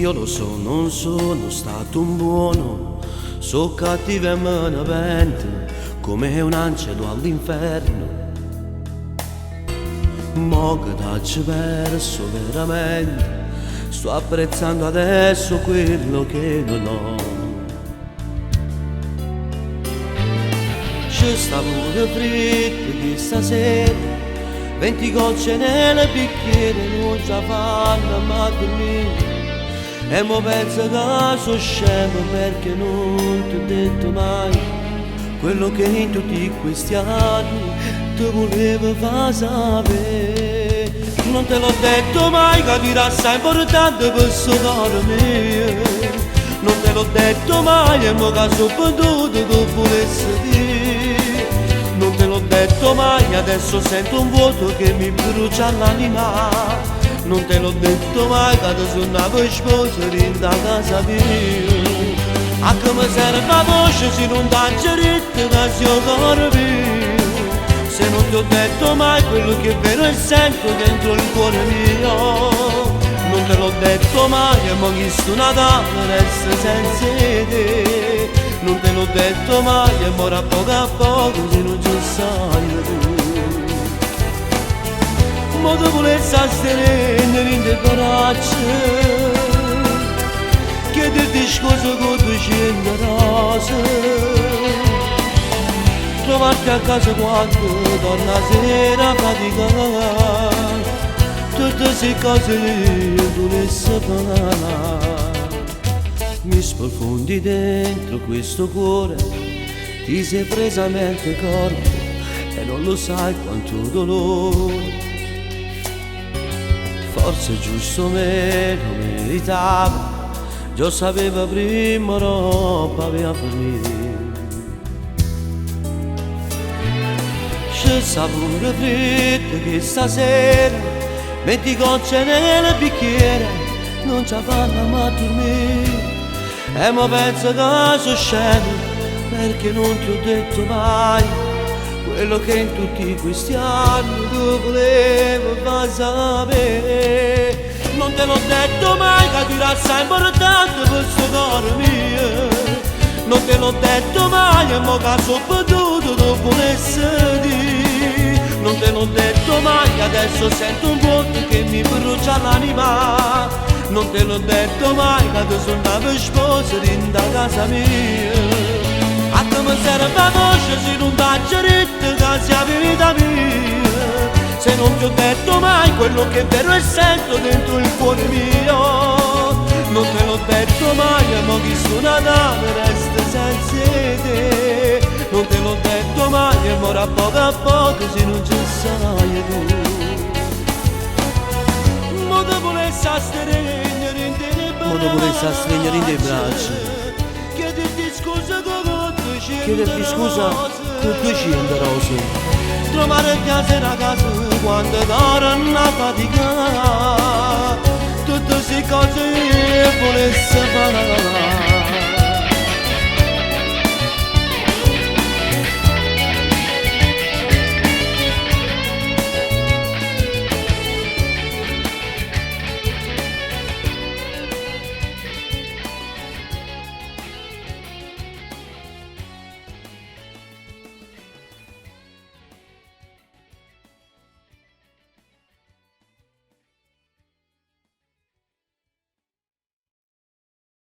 Io lo so, non sono stato un buono, so cattivo e me ne pento, come un angelo all'inferno. Mo che t'aggio perso veramente, sto apprezzando adesso quello che non ho. Ce sta pure freddo chesta sera, 20 gocce nel bicchiere non ce fanno a dormire. E mo penso che sono scemo perché non ti ho detto mai quello che in tutti questi anni ti volevo far sapere. Non te l'ho detto mai che ti resta importante per sto cuore mio. Non te l'ho detto mai e mo che sono perduto tu volessi dire. Non te l'ho detto mai, adesso sento un vuoto che mi brucia l'anima. Non te l'ho detto mai che ti sono sposa in casa mia. A come serve la voce se non t'aggio detto che sei cuore mio. Se non ti ho detto mai quello che è vero e sento dentro il cuore mio. Non te l'ho detto mai e mo chi Natale resta senza te. Non te l'ho detto mai e ora a poco a poco se non ci sai tu. Mo ti volessi stringere in te braccia, chiederti scusa con 200 rose, trovarti a casa quando torna sera fatica, tutte queste cose io volessi fare. Mi sprofondi dentro questo cuore, ti sei presa mente e corpo e non lo sai quanto dolore. Forse giusto me lo meritavo, già sapevo prima roba aveva finito. C'è pure freddo che stasera, 20 gocce nel bicchiere, non ci fanno mai dormire. E mo penso che sono scemo, perché non ti ho detto mai quello che in tutti questi anni ti volevo far sapere. Non te l'ho detto mai che ti resta importante per sto cuore mio. Non te l'ho detto mai e mo che sono perduto tu volessi dire. Non te l'ho detto mai, adesso sento un vuoto che mi brucia l'anima. Non te l'ho detto mai che ti sono sposa in casa mia. A come serve la voce se non t'aggio detto che sei la vita mia. Se non ti ho detto mai quello che è vero e sento dentro il cuore mio. Non te l'ho detto mai e mo chi sono Natale resta senza te. Non te l'ho detto mai e ora a poco a poco se non ci sai tu. Mo ti volessi stringere in te braccia, Mo ti volessi stringere in te braccia, chiederti scusa con 200 chiederti scusa con 200 rose, trovare piacere a casa quando torna a fatica, tutte queste cose io volessi fare.